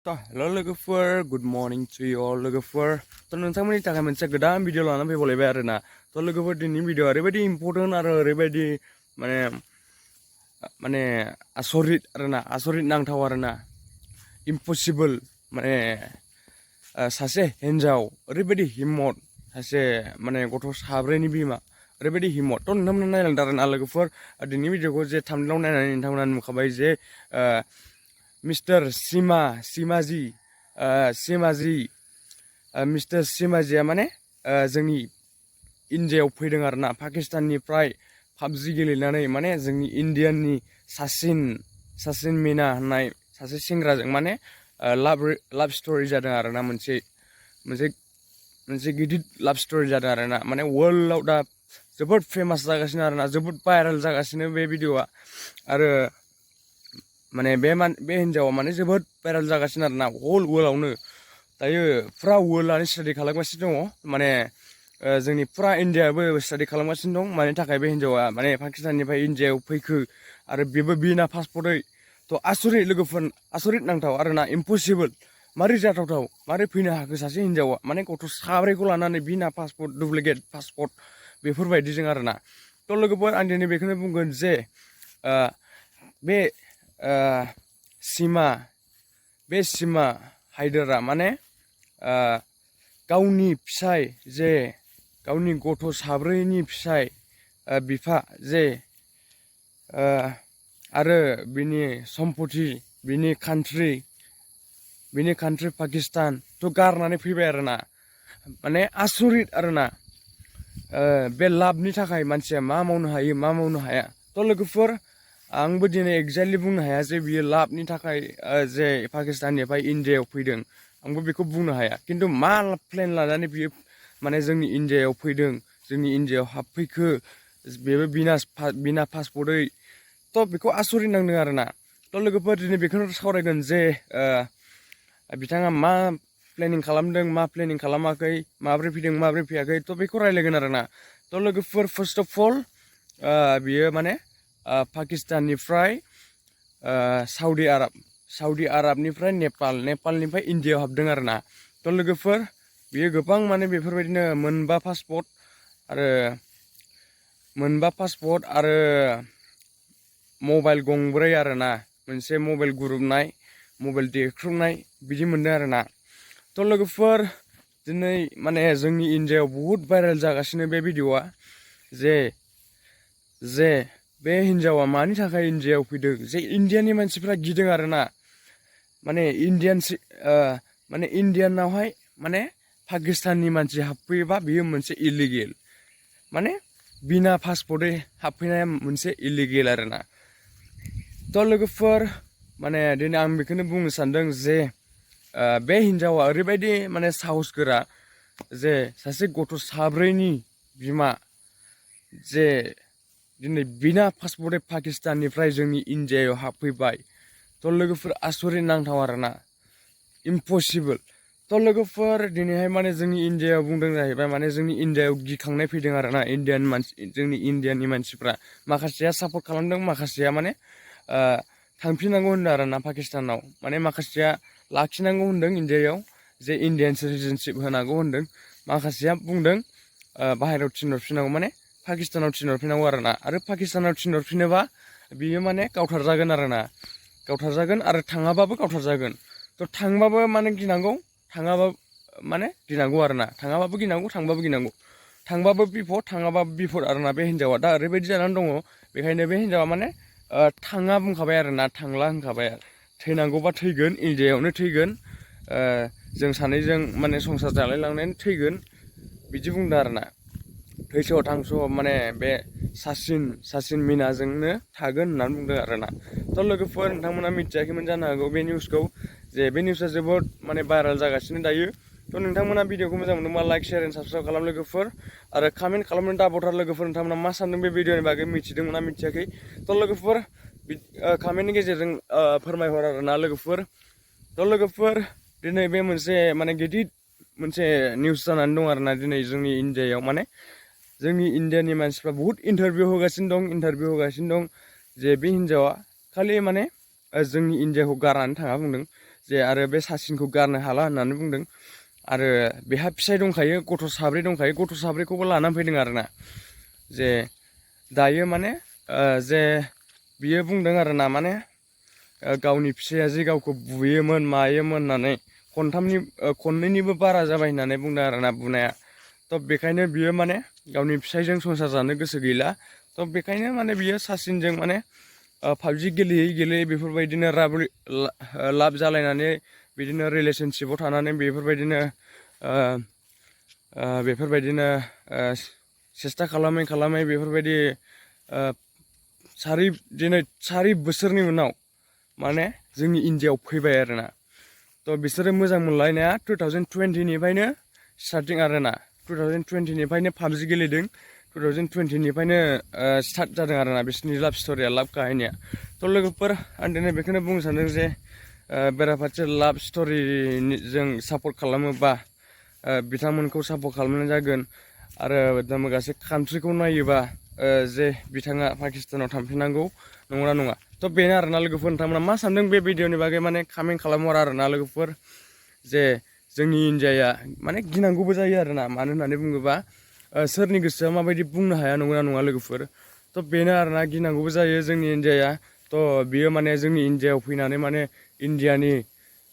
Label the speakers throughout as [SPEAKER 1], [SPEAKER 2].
[SPEAKER 1] Hello logofer, good morning to you all logofer. To नोंथांमोननि थाखाय मोनसे गोदान भिडिअ लानानै फैबावलायबाय आरोना। तो लोगोफोर दिनैनि भिडिअ ओरैबायदि इम्पोर्टेन्ट आरो ओरैबायदि माने आसरित आरोना, आसरित नांथाव आरोना। इम्पसिबल माने सासे हिन्जाव ओरैबायदि हिम्मत, सासे माने गथ' साब्रैनि बिमा ओरैबायदि हिम्मत। तो नोंथांमोना नायलांदों आरोना लोगोफोर। दिनैनि भिडिअखौ जे थाम्बनेलाव नायनानै नोंथांमोना नुखाबाय जे मिस्टर मिस्टर सीमाजिया माने जोंनि इन्डियायाव फैदों आरोना। पाकिस्ताननिफ्राय पाबजि गेलेनानै माने जोंनि इन्डियाननि साचिन मीना होननाय सासे सेंग्राजों माने लाभ स्ट'रि जादों आरोना। मोनसे गिदिर लाभ स्ट'रि जादों आरोना। माने वर्ल्डआव दा जोबोद फेमास जागासिनो आरोना, जोबोद भाइरेल जागासिनो बे भिडिअआ। आरो माने बे हिन्जावा माने जोबोद भाइरेल जागासिनो आरोना हल वर्ल्डआवनो। दायो फुरा वर्ल्डआनो स्टाडि खालामगासिनो दङ। माने जोंनि फुरा इन्डियाबो स्टाडि खालामगासिनो दं। मानि थाखाय बे हिन्जावा माने पाकिस्ताननिफ्राय इन्डियायाव फैखो आरो बेबो बिना पासपर्टै। तो आसरित लोगोफोर, आसरित नांथाव आरोना। इम्पसिबल, मारै जाथावथाव, मारै फैनो हाखो सासे हिन्जावा माने गथ' साब्रैखौ लानानै बिना पासपर्ट, डुप्लिकेट पासपर्ट बेफोरबायदिजों आरोना। तो लोगोफोर आं दिनै बेखौनो बुंगोन जे बे सीमा हायदरा माने गावनि फिसाय, जे गावनि गथ' साब्रैनि फिसाय बिफा जे आरो बिनि सम्पति, बिनि कान्ट्रि पाकिस्तान तो गारनानै फैबाय आरोना। माने आसरित आरोना। बे लाभनि थाखाय मानसिया मा मावनो हायो मा मावनो हाया। तो लोगोफोर आंबो दिनै एक्जेक्टलि बुंनो हाया जे बियो लाभनि थाखाय जे पाकिस्ताननिफ्राय इन्डियायाव फैदों, आंबो बेखौ बुंनो हाया। खिन्थु मा प्लेन लानानै बियो माने जोंनि इन्डियायाव फैदों, जोंनि इन्डियायाव हाबफैखो, बेबो बिना पासपर्टै। तो बेखौ आसरित नांदों आरोना। तो लोगोफोर दिनै बेखौनो सावरायगोन जे बिथाङा मा प्लेनिं खालामदों, मा प्लेनिं खालामाखै, माब्रै फैदों माब्रै फैयाखै, तो बेखौ रायलायगोन आरोना। तो लोगोफोर फार्स्ट अफ अल बियो माने पाकिस्ताननिफ्राय साउदी आरबनिफ्राय नेपालनिफ्राय इन्डियायाव हाबदों आरोना। तो लोगोफोर बियो गोबां माने बेफोरबायदिनो मोनबा पासपर्ट आरो मबाइल गंब्रै आरोना। मोनसे मबाइल गुरुबनाय, मबाइल देख्रुबनाय बिदि मोनदों आरोना। तो लोगोफोर दिनै माने जोंनि इन्डियायाव बुहुत भाइरेल जागासिनो बे भिडिअआ। जे बे हिन्जावा मानि थाखाय इन्डियायाव फैदों, जे इन्डियानि मानसिफ्रा गिदों आरोना। माने इन्डियानावहाय माने पाकिस्ताननि मानसि हाबफैयोबा बियो मोनसे इलिगेल, माने बिना पासपर्टै हाबफैनाया मोनसे इलिगेल आरोना। तो लोगोफोर माने दिनै आं बेखौनो बुंनो सानदों जे बे हिन्जावा ओरैबायदि माने साहस गोरा, जे सासे गथ' साब्रैनि बिमा जे दिनै बिना पासपर्टै पाकिस्ताननिफ्राय जोंनि इन्डियायाव हाबफैबाय। तो लोगोफोर आसरित नांथाव आरोना, इम्पसिबल। तो लोगोफोर दिनैहाय माने जोंनि इन्डियायाव बुंदों जाहैबाय, माने जोंनि इन्डियायाव गिखांनाय फैदों आरोना। जोंनि इन्डियानि मानसिफ्रा माखासेया सापर्ट खालामदों, माखासेया माने थांफिननांगौ होनदों आरोना पाकिस्तानाव। माने माखासेया लाखिनांगौ होनदों इन्डियायाव, जे इन्डियान सिटिजेनशिप होनांगौ होनदों। माखासेया बुंदों बाहेरायाव थिनहरफिननांगौ, माने पाकिस्तानाव थिनहरफिननांगौ आरोना। आरो पाकिस्तानाव थिनहरफिनोबा बियो माने गावथारजागोन आरोना, गावथारजागोन आरो थाङाबाबो गावथारजागोन। तो थांबाबो माने गिनांगौ, थाङाबा माने गिनांगौ आरोना। थाङाबाबो गिनांगौ, थांबाबो गिनांगौ। थांबाबो बिपद, थाङाबाबो बिपद आरोना। बे हिन्जावा दा ओरैबायदि जानानै दङ, बेखायनो बे हिन्जावा माने थाङा बुंखाबाय आरोना, थांला होनखाबाय। थैनांगौबा थैगोन, इन्डियायावनो थैगोन, जों सानैजों माने संसार जालायलांनानै थैगोन बिदि बुंदों आरोना। थैस' थांस' माने बे साचिन मिनाजोंनो थागोन होननानै बुंदों आरोना। तो लोगोफोर नोंथांमोना मिथियाखैमोन जानो हागौ बे निउसखौ, जे बे निउसआ जोबोद माने भाइरेल जागासिनो दायो। तो नोंथांमोना भिडिअखौ मोजां मोनदोंबा लाइक, शेयार एन्ड साबसक्राइब खालाम लोगोफोर। आरो कमेन्ट खालामनो दाबावथार लोगोफोर, नोंथांमोना मा सानदों बे भिडिअनि बागै, मिथिदोंमोन ना मिथियाखै। तो लोगोफोर कमेन्टनि गेजेरजों फोरमायहर आरोना लोगोफोर। तो लोगोफोर दिनै बे मोनसे माने गिदिर मोनसे निउस जानानै दं आरोना दिनै जोंनि इन्डियायाव। माने जोंनि इन्डियानि मानसिफ्रा बुहुत इन्टारभिउ होगासिनो दं, जे बे हिन्जावा खालि माने जोंनि इन्डियाखौ गारनानै थाङा बुंदों, जे आरो बे साचिनखौ गारनो हाला होननानै बुंदों आरो बेहा फिसाय दंखायो गथ' साब्रै दंखायो गथ' साब्रैखौबो लानानै फैदों आरोना जे दायो माने जे बियो बुंदों आरोना माने गावनि फिसाया जे गावखौ बुयोमोन मायोमोन होननानै खननैनिबो बारा जाबाय होननानै बुंदों आरोना बुनाया थ' बेखायनो बियो माने गावनि फिसायजों संसार जानो गोसो गैला थ' बेखायनो माने बियो साचिनजों माने पाबजि गेलेयै बेफोरबायदिनो लाभ जालायनानै बिदिनो रिलेसनशिपाव थानानै बेफोरबायदिनो सेस्था खालामै बेफोरबायदि सारि बोसोरनि उनाव माने जोंनि इण्डियाआव फैबाय आरोना थ' बिसोरो मोजां मोनलायनाया 2020निफ्रायनो स्टार्टिं आरोना 2020निफ्रायनो पाबजि गेलेदों 2020निफ्रायनो स्टार्ट जादों आरोना बिसोरनि लाभ स्ट'रिया लाभ काहानिया थ' लोगोफोर आं दिनै बेखौनो बुंनो सानदों जे बेराफारसे लाभ स्ट'रिजों सापर्ट खालामोबा बिथांमोनखौ सापर्ट खालामनाय जागोन आरो गासै कान्ट्रिखौ नायोबा जे बिथाङा पाकिस्तानाव थांफिननांगौ नंगौना नङा थ' बेनो आरोना लोगोफोर नोंथांमोना मा सानदों बे भिडिअनि बागै माने कमेन्ट खालामहर आरोना लोगोफोर जे जोंनि इण्डियाया माने गिनांगौबो जायो आरोना मानो होननानै बुङोबा सोरनि गोसोआ माबायदि बुंनो हाया नंगौना नङा लोगोफोर थ' बेनो आरोना गिनांगौबो जायो जोंनि इण्डियाया थ' बियो माने जोंनि इण्डियाआव फैनानै माने इण्डियानि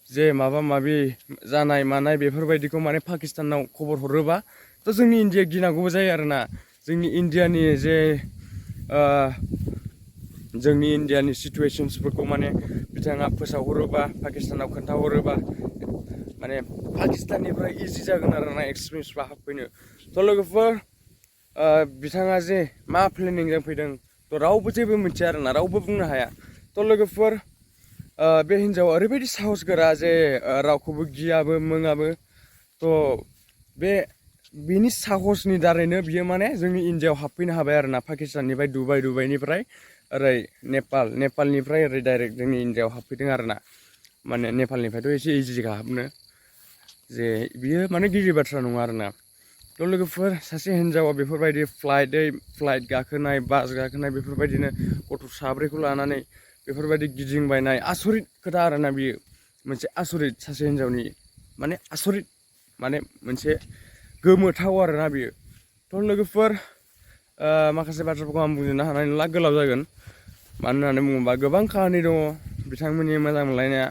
[SPEAKER 1] जे माबा माबि जानाय मानाय बेफोरबायदिखौ माने पाकिस्तानाव खबर हरोबा थ' जोंनि इण्डिया गिनांगौबो जायो आरोना जोंनि इण्डियानि जे जोंनि इण्डियानि सिटुवेसन्सफोरखौ माने बिथाङा फोसावहरोबा पाकिस्तानाव खोन्थाहरोबा माने पाकिस्ताननिफ्राय इजि जागोन आरोना एक्सट्रिमिस्टफ्रा हाबफैनो थ' लोगोफोर बिथाङा जे मा प्लेनिंजों फैदों थ' रावबो जेबो मिथिया आरोना रावबो बुंनो हाया थ' लोगोफोर बे हिन्जावा ओरैबायदि साहस गोरा जे रावखौबो गियाबो मोङाबो थ' बिनि साहसनि दारैनो बियो माने जोंनि इण्डियाआव हाबफैनो हाबाय आरोना पाकिस्ताननिफ्राय दुबाइनिफ्राय ओरै नेपालनिफ्राय ओरै डाइरेक्ट जोंनि इण्डियाआव हाबफैदों आरोना माने नेपालनिफ्रायथ' एसे इजिखा हाबनो जे बियो माने गिदिर बाथ्रा नङा आरोना थ' लोगोफोर सासे हिन्जावा बेफोरबायदि फ्लाइट गाखोनाय बास गाखोनाय बेफोरबायदिनो गथ' साब्रैखौ लानानै बेफोरबायदि गिदिंबायनाय आसरित खोथा आरोना बियो मोनसे आसरित सासे हिन्जावनि माने आसरित माने मोनसे गोमोथाव आरोना बियो थ' लोगोफोर माखासे बाथ्राफोरखौ आं बुंजोबनो हानाय नंला गोलाव जागोन मानो होननानै बुङोबा गोबां काहानि दङ बिथांमोननि मोजां मोनलायनाया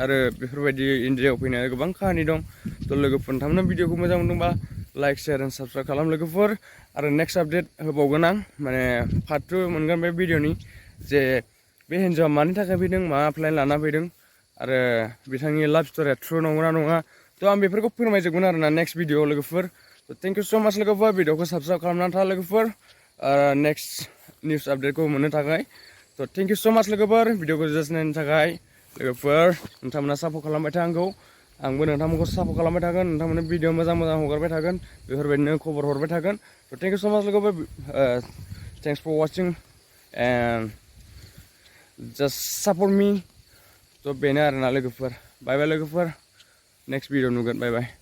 [SPEAKER 1] आरो बेफोरबायदि इण्डियाआव फैनाय गोबां काहानि दं थ' लोगोफोर नोंथांमोना भिडिअखौ मोजां मोनदोंबा लाइक शेयार एन्ड साबस्क्राइब खालाम लोगोफोर आरो नेक्स्ट आपडेट होबावगोन आं माने पार्ट 2 मोनगोन बे भिडिअनि जे बे हिन्जावा मानि थाखाय फैदों मा प्लेन लाना फैदों आरो बिथांनि लाभ स्ट'रिया ट्रु नंगौना नङा थ' आं बेफोरखौ फोरमायजोबगोन आरोना नेक्स्ट भिडिअ लोगोफोर थेंक इउ स' माच लोगोफोर भिडिअखौ साबस्क्राइब खालामनानै था लोगोफोर नेक्स्ट निउस आपडेटखौ मोननो थाखाय थ' थेंक इउ स' माच लोगोफोर भिडिअखौ जास्ट नायनो थाखाय लोगोफोर नोंथांमोना सापर्ट खालामबाय था आंखौ आंबो नोंथांमोनखौ सापर्ट खालामबाय थागोन नोंथांमोननो भिडिअ मोजां हगारबाय थागोन बेफोरबायदिनो खबर हरबाय थागोन थ' थेंक इउ स' माच लोगोफोर thanks for watching and just support me थ' बेनो आरोना लोगोफोर बाय बाय लोगोफोर नेक्स्ट भिडिअ नुगोन बाय बाय